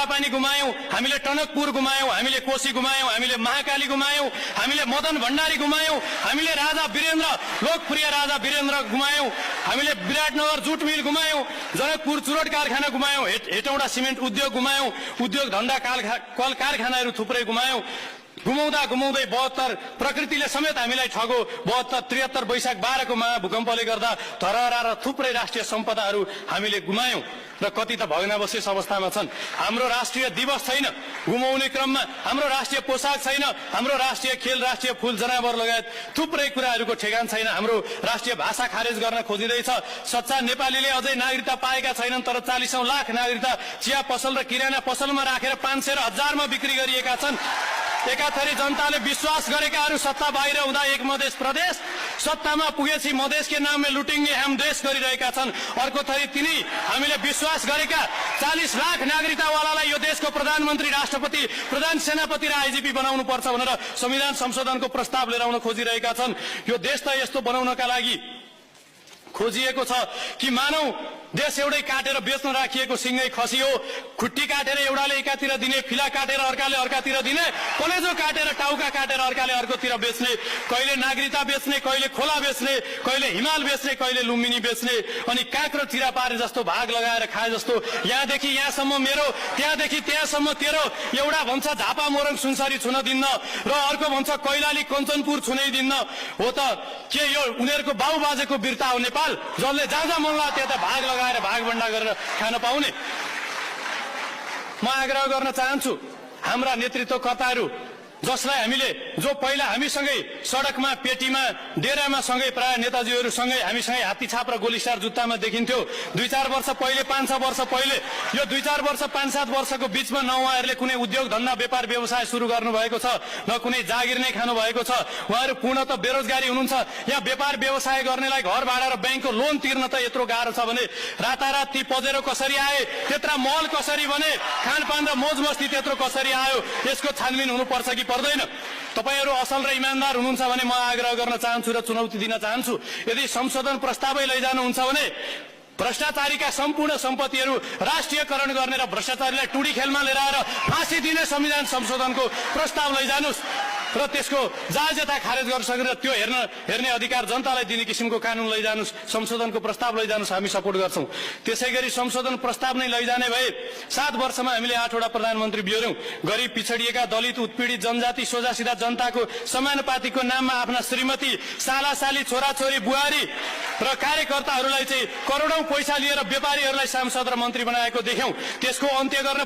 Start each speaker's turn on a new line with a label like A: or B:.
A: कालापानी गुमायौं, हामीले टनकपुर गुमायौं, हामीले कोशी गुमायौं, हामीले महाकाली गुमायौं, हामीले मदन भण्डारी गुमायौं, हामीले राजा वीरेन्द्र लोकप्रिय राजा वीरेन्द्र गुमायौं, हामीले विराटनगर जुट मिल गुमायौं, जनकपुर चुरोट कारखाना गुमायौं, हेटौँडा सिमेन्ट उद्योग गुमायौं, उद्योग धन्दा कल कारखानाहरू थुप्रै गुमायौं। गुमाउँदा गुमाउँदै 72 प्रकृतिले समेत हामीलाई ठगो। 72 73 वैशाख 12 को महाभूकम्पले गर्दा धरहरा र थुप्रै राष्ट्रिय सम्पदाहरू हामीले गुमायौं र कति त भग्नावशेष अवस्थामा छन्। हाम्रो राष्ट्रिय दिवस छैन, गुमाउने क्रममा हाम्रो राष्ट्रिय पोशाक छैन, हाम्रो राष्ट्रिय खेल, राष्ट्रिय फूल जनावर लगायत थुप्रै कुराहरूको ठेगान छैन। हाम्रो राष्ट्रिय भाषा खारेज गर्न खोजिँदैछ। सच्चा नेपालीले अझै नागरिकता पाएका छैनन्, तर 40औं लाख नागरिकता चिया पसल र किराना पसलमा राखेर 500 र 1000 मा बिक्री गरिएका छन्। एकाथरी जनताले विश्वास गरेकाहरू सत्ता बाहिर हुँदा एक मधेस प्रदेश, सत्तामा पुगेपछि मधेसकै नामले लुटिङ्गे हम देश गरिरहेका छन्। अर्को थरी तिनी हामीले विश्वास गरेका 40 लाख नागरिकतावालालाई यो देशको प्रधानमन्त्री, राष्ट्रपति, प्रधान सेनापति र आइजिपी बनाउनु पर्छ भनेर संविधान संशोधनको प्रस्ताव लिएर आउन खोजिरहेका छन्। यो देश त यस्तो बनाउनका लागि खोजिएको छ कि मानव देश एउटै काटेर बेच्न राखिएको सिंगै खसी हो। खुट्टी काटेर एउटाले एकातिर दिने, फिला काटेर अर्काले अर्कातिर दिने, कलेजो काटेर टाउका काटेर अर्काले अर्कोतिर बेच्ने, कहिले नागरिकता बेच्ने, कहिले खोला बेच्ने, कहिले हिमाल बेच्ने, कहिले लुम्बिनी बेच्ने, अनि काग र चिरा पारे जस्तो भाग लगाएर खाए जस्तो यहाँदेखि यहाँसम्म मेरो, त्यहाँदेखि त्यहाँसम्म तेरो, एउटा भन्छ झापा मोरङ सुनसरी छुन दिन्न र अर्को भन्छ कैलाली कञ्चनपुर छुनै दिन्न। हो त के यो उनीहरूको बाउ बाजेको वीरता हो नेपाल, जसले जहाँ जहाँ मन लाग्यो त्यता भाग लगाएर भागभण्डा गरेर खान पाउने? म आग्रह गर्न चाहन्छु हाम्रा नेतृत्वकर्ताहरू, जसलाई हामीले, जो पहिला हामीसँगै सडकमा, पेटीमा, डेरामा सँगै प्राय नेताजीहरू सँगै हामीसँगै हात्ती छाप र गोलीसार जुत्तामा देखिन्थ्यो। 2-4 वर्ष पहिले, 5-6 वर्ष पहिले, यो 2-4 वर्ष 5-7 वर्षको बीचमा न उहाँहरूले कुनै उद्योग धन्दा व्यापार व्यवसाय सुरु गर्नु भएको छ, न कुनै जागिर नै खानु भएको छ। उहाँहरू पूर्णतः बेरोजगारी हुनुहुन्छ। यहाँ व्यापार व्यवसाय गर्नेलाई घर भाडा र ब्याङ्कको लोन तिर्न त यत्रो गाह्रो छ भने रातारात ती पजेरो कसरी आए, त्यत्रा महल कसरी बने, खानपान र मोज मस्ती त्यत्रो कसरी आयो, यसको छानबिन हुनुपर्छ कि पर्दैन? तपाईहरु असल र इमानदार हुनुहुन्छ भने म आग्रह गर्न चाहन्छु र चुनौती दिन चाहन्छु, यदि संशोधन प्रस्तावै लैजानुहुन्छ भने भ्रष्टाचारीका सम्पूर्ण सम्पत्तिहरू राष्ट्रियकरण गर्ने र भ्रष्टाचारीलाई टुडी खेलमा लिएर आएर फाँसी दिने संविधान संशोधनको प्रस्ताव लैजानुस् र त्यसको जायजता खारेज गर्न सकेर त्यो हेर्ने अधिकार जनतालाई दिने किसिमको कानून लैजानुस्, संशोधनको प्रस्ताव लैजानुस्, हामी सपोर्ट गर्छौं। त्यसैगरी संशोधन प्रस्ताव नै लैजाने भए 7 वर्षमा हामीले 8 वटा प्रधानमन्त्री बिहोर्यौं। गरिब, पिछडिएका, दलित, उत्पीडित जनजाति, सोझासिधा जनताको समानुपातिको नाममा आफ्ना श्रीमती, सालासाली, छोराछोरी, बुहारी र कार्यकर्ताहरूलाई चाहिँ करोडौं पैसा लिएर व्यापारीहरूलाई सांसद र मन्त्री बनाएको देख्यौं। त्यसको अन्त्य गर्न